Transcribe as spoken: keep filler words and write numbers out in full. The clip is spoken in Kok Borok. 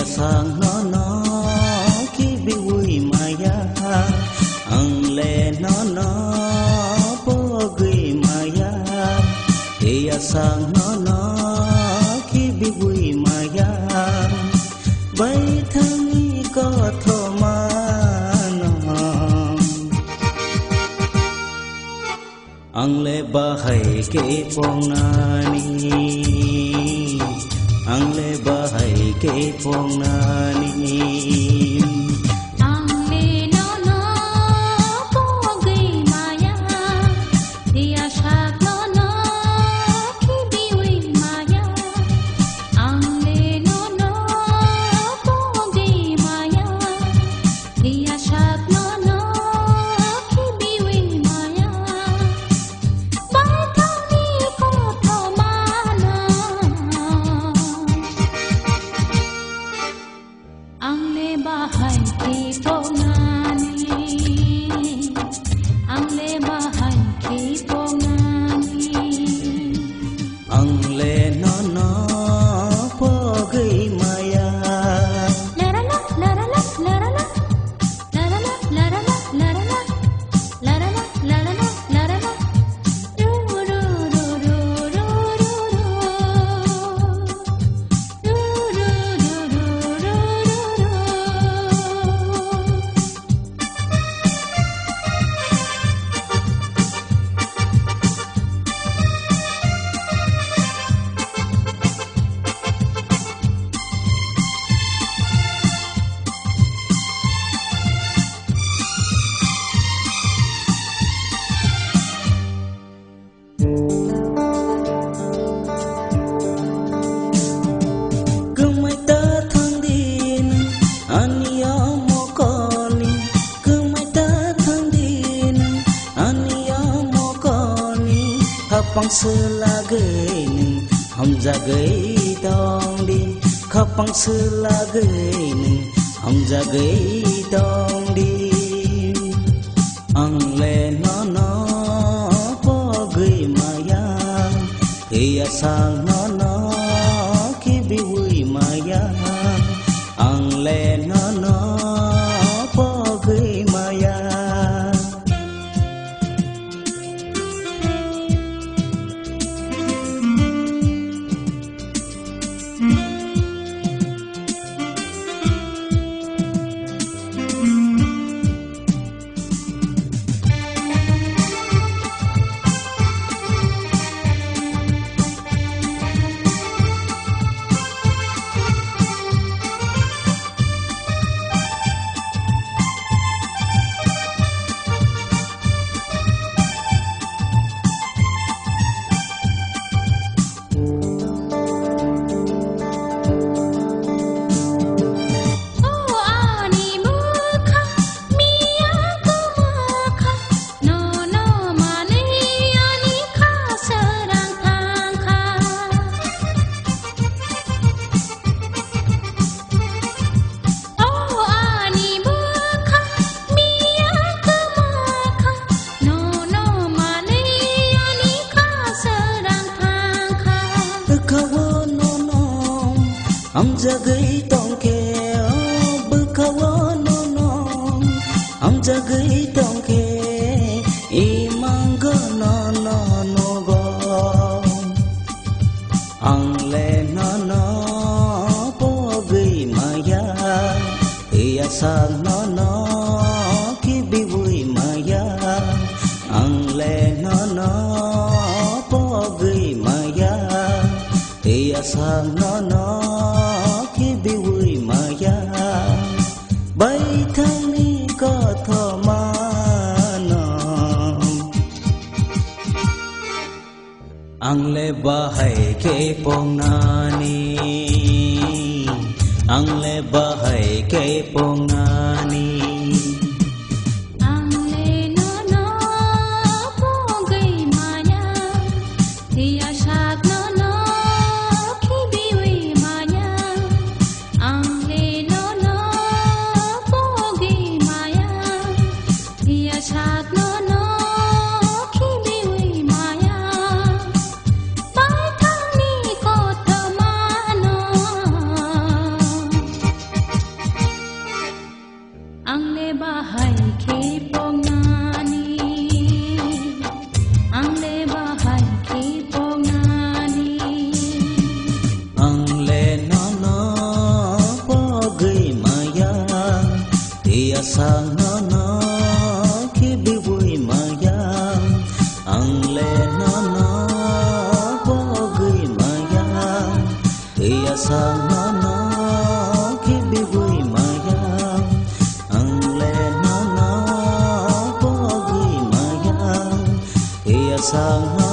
Sang nono kibiwi maya, ang le nono pogwi maya. Iya sang nono kibiwi maya, bai thangni kothoma no. Ang le bahai khe pongnani, ang le bahai khe pongnani. Ang le nono pogwi maya, iya sak nono kibiwi maya. Ang le nono pogwi maya, iya sak nono kibiwi maya. Baithangni kothoma no. Ang le bahai khe pongnani, ang le bahai khe pongnani. Ang le nono pogwi maya. Larala, larala, larala. Larala, larala, larala. Larala, larala, larala. Ru, ru, ru. Kwmai ta thangdi nwng ani o mokolni, kwmai ta thangdi nwng ani o mokolni, hapang swlagwi nwng hamjagwi tongdi, khapang swlagwi nwng hamjagwi tongdi. Ang le nono pogwi maya, iya sang nono kibiwi maya. Ang le nono pogwi maya. O ani bwkha miya kwmakha, nono manwi ani khaswrang thangkha. Bwkha-o nono hamjagwi tongkhe, o bwkha-o nono hamjagwi tongkhe, imang gono nono go. Ang le nono pogwi maya, iya sak nono kibiwi maya. Ang le nono pogwi maya, iya sak nono kibiwi maya. Baithangni kothoma no. Ang le bahai khe pongnani, ang le bahai khe pongnani. Ang le nono pogwi maya, iya sak nono khibiwi maya. Ang le nono pogwi maya, iya sak nono khibiwi maya. Baithangni kothoma no. Sangma